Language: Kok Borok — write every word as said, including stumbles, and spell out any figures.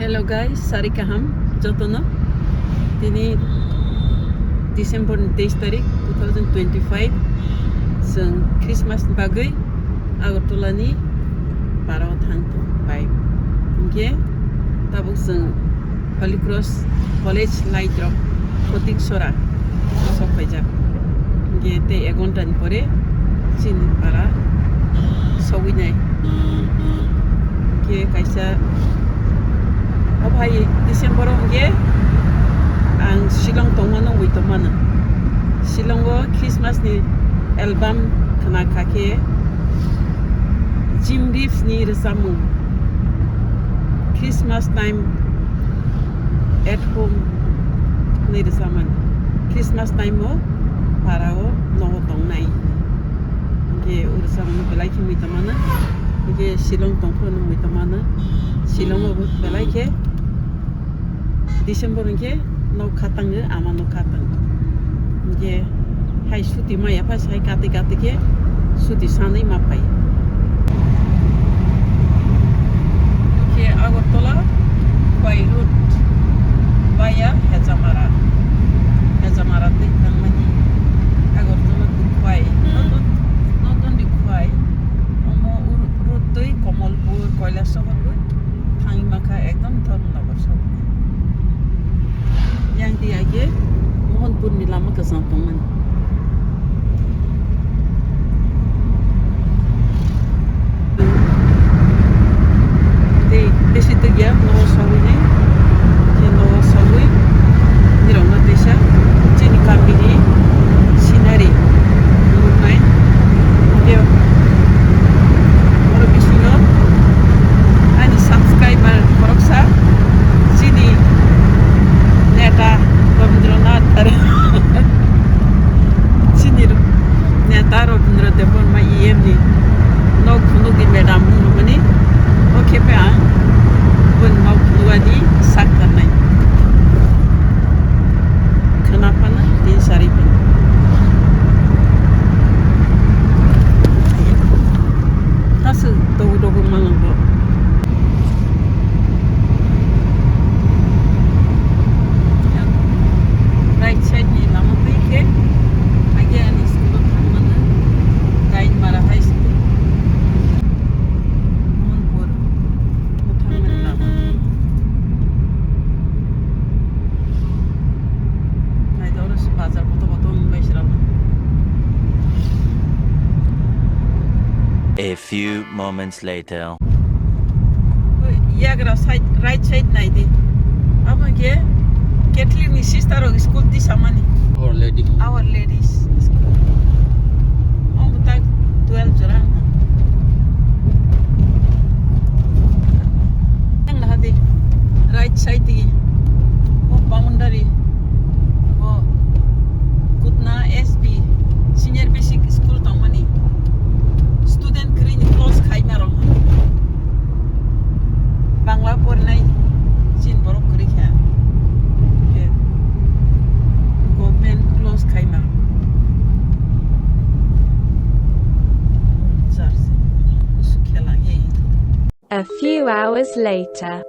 Hello guys, sari kaham jotono. Tini December ni teis tarik two thousand twenty-five. Chwng Christmas ni bagwi Agartala ni para o thang tong bai. Hinkhe tabuk chwng Holy Cross College light rok Photiksora sok paijak. Hinkhe tei ek ghonta ni pore chini para sogwi nai. Hinkhe kaisa o phai December o hinkhe ang Shillong tongmano mui tongmano. Shillong o Christmas ni album khna kha khe Jim Reeves ni rwchapmung Christmas time at home hwnwi rwchapmani. Christmas time o para o nogo tongnai. Hinkhe o rwchapmung belai khe mui tongmano. Hinkhe Shillong tongphuru mui tongmano. Shillong o belai khe December hinkhe nok kha tango, ama nok kha tango. Hinkhe hai suti maya phai sai kati kati khe suti sanwi ma phai. Hinkhe Agartala bai road via Hejamara. Hejamara twi thangmani Agartala twi khwai. Notun, notun twi khwai. Omo road twi Kamalpur, Kailasahar twi thangwi mankha ekdom thon. Yang di age Mohanpur ni lama kwchang tongmani. Tei besi tugya nogo sogwi nai, khe nogo sogwi nirokno teisa chini kamini scenery nuknai. Tei oro bisingo ani subscriber khoroksa chini neta Rabindranath Tare. Chini neta Rabindra Debbarma E M ni nok phunukdi madam hwnmani. O khe phe ang boni nok phunukani sak tangnai. Khwna phano tin sari phano. Aswk dogo dogo malang bo. Right side ni lama twi khe age ani school o thangmano, Gainmara High School, Mohanpur o thangmani lama. Naidi oro se bazar koto koto wng bai se rw. A few moments later. Yagra side, right side naidi. Abo hinkhe Catholic ni sister rok school tisamani. Our Lady. Our Ladies School. Omo tak twelve jora. Ang nahadi right side di. O boundary. O Kutna S B Senior Basic School tongmani. Student kwrwini close khaima rok. Bangla porinai chin borok kwrwi kha. Khe government close khaima. Church. Kusu khela ye. A few hours later.